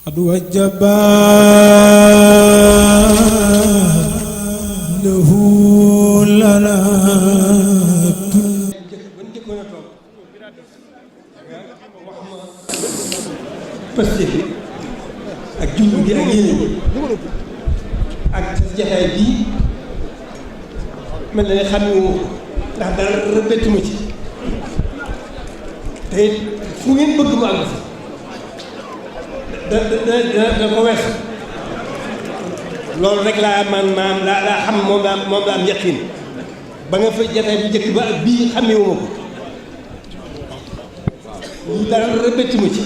قد وجب له لنا Pastef bi ak jublu gi ak yéene bi ak jaxaay bii mel na ne xam nga ndax dara bettu ma ci te it fu ngeen bëgg mu àgg fa da ko wees loolu rek laa maam laa xam moom la am yaqin ba nga fa jaxaay bi njëkk ba ak bii xamewuma ko lii dara bettu ma ci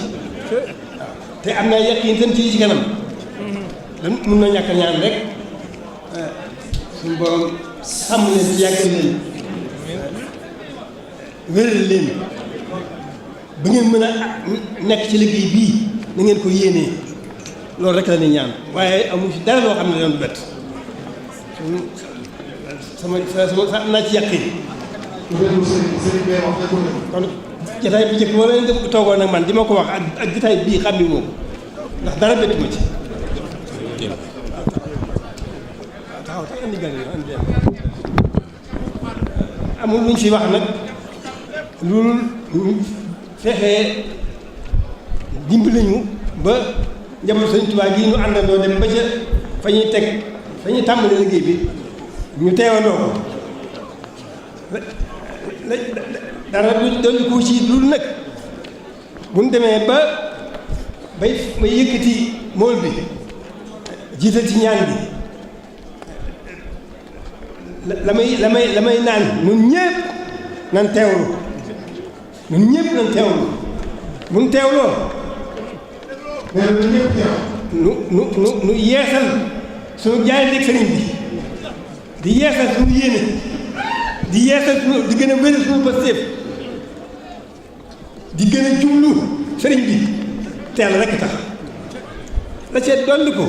te am naa yaqin tam ci kanam dan mun na ñàkk ñaan rek suñu borom sàmm leen ci yàggal leen wéral leen ba ngeen mën a nekk ci liggéey bii na ngeen ko yéenee loolu rek la ni ñaan waaye amu ci dara loo xam ne doon bett sama am naa ci yaqin kon jataay bi njëkk wala nga toogoon ak man di ma ko wax ak jataay bii xam ni moom ndax dara bettu ma ci taxaw tax andi gan yi amul lu ñu fi wax nag loolu fexee dimbali ñu ba njaboot Sëñ Tuubaa gi ñu àndandoo dem ba ca fa ñuy teg fa ñuy tàmbali liggéey bi ñu teewandoo ko dara dolli ko ci loolu nag bu ñu demee ba bay yëkkati mool bi jiital ci ñaan bi la may naan ñun ñëpp nan teewlu ñun ñëpp nan teewlu bu ñu teewloo nu yeesal suñu jaayanteeg sëriñ bi di yeesal suñu yéene di yeesal suñu di gën a wéral suñu Pastef di gën a jublu sëriñ bi teel rekk tax la cee dolli ko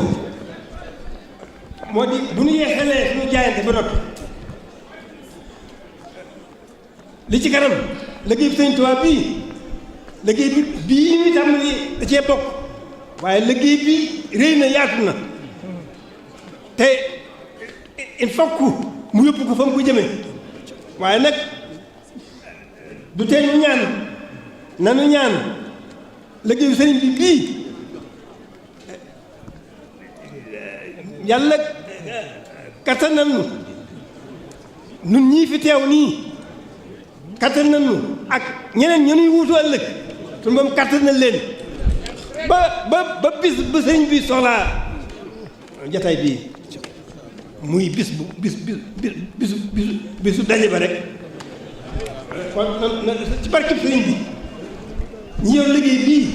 moo di bu ñu yeesalee suñu jaayante ba noppi li ci kanam liggéey bi Sëñ Tuubaa bii liggéey bi bii ñu tàmbali da cee bokk waaye liggéey bi réy na yaatu na te il faut que mu yóbbu ko fa mu ko jëmee waaye nag du tee ñu ñaan nanu ñaan liggéeyu sëriñ bi bii yàlla kattanal nu nun ñii fi teew nii kattanal nu ak ñeneen ñenuy wuutu ëllëg suñu moom kattanal leen ba bis ba sëriñ bi soxlaa jataay bii muy bisu daje ba rek kon ci barkib sëriñ bi ñi yor liggéey bii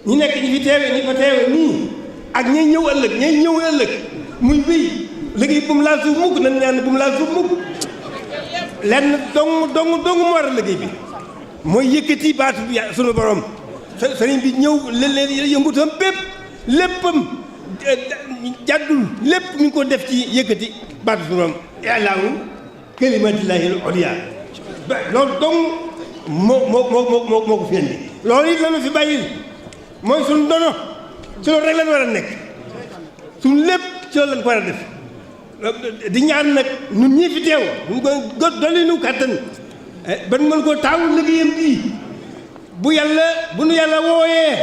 ñi nekk ñi fi teewe ñi fa teewe nii ak ñay ñëw ëllëg muy wéy liggéey bu mu laal suuf mukk nañ ñaan bu mu laal suuf mukk lenn dong moo war a liggéey bi mooy yëkkati baatu bi sunu borom sëriñ bi ñëw leen yëngutam bépp léppam jàddul lépp mi ngi ko def ci yëkkati baatu sunu borom i'laahu kalimatillahi al-ulya loolu dong moo ko fi indi loolu it la ñu fi bàyyil mooy suñu dono ci loolu rek lañ war a nekk suñu lépp ci loolu lañ ko war a def di ñaan nag ñun ñii fi teew ñu ko dolli nu kàttan ba nu mën koo taawul liggéeyam bii bu nu yàlla wooyee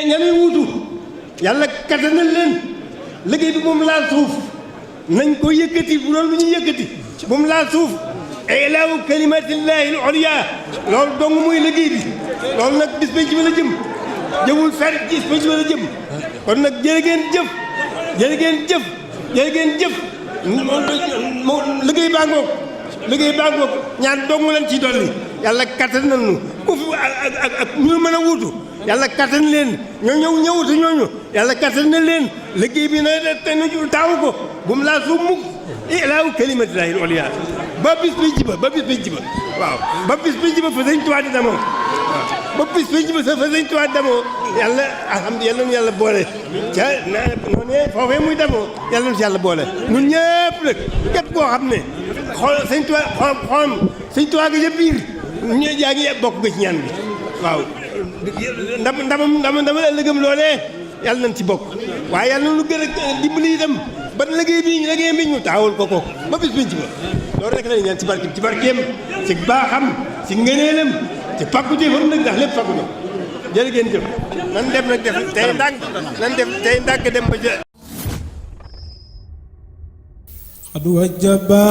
ñami wuutu yàlla kattanal leen liggéey bi moom laal suuf nañ ko yëkkati bu doon lu ñuy yëkkati bu mu laal suuf ilaahu kalimatillahi al-ulya loolu dong muy liggéey bi loolu nag bis ba ci la jëm jëmul fer bis ba ci la jëm kon nag jërë ngeen jëf liggéey baa ngoog ñaan dong leen ciy dolli yàlla kattan nañu ku fi ak ñu mën a wuutu yàlla kattan leen ñoo ñëwutu ñooñu yàlla kattan na leen liggéey bi na te nu taawu ko bu mu laal suuf mukk ilaahu kalimatillahi al-ulya ba bis bi jiba waaw ba bis bi jiba fa Sëñ Tuubaa di demoo waaw ba bis bi jiba fa Sëñ Tuubaa di demoo yàlla alhamdulilah yàlla nu boole ca noonu foofee muy demoo yàlla nu si yàlla boole ñun ñëpp nag képp koo xam ne xool Sëñ Tuubaa xolam Sëñ Tuubaa ga ca biir yaa ngi bokk nga ci ñaan bi waaw ndama ëllëgam loolee yàlla nañ ci bokk waaye yàlla na lu gën a dimbali itam ba liggéey bi ñu taawul ko ba bis biñ ci ba loolu rek lañu ñaan ci barkeem ci baaxam ci ngëneelam ci pàkkuteefam nag ndax lépp pàkku na jërë ngeen jëf nan dem nag def tey ndànk dem ba jë قد وجبا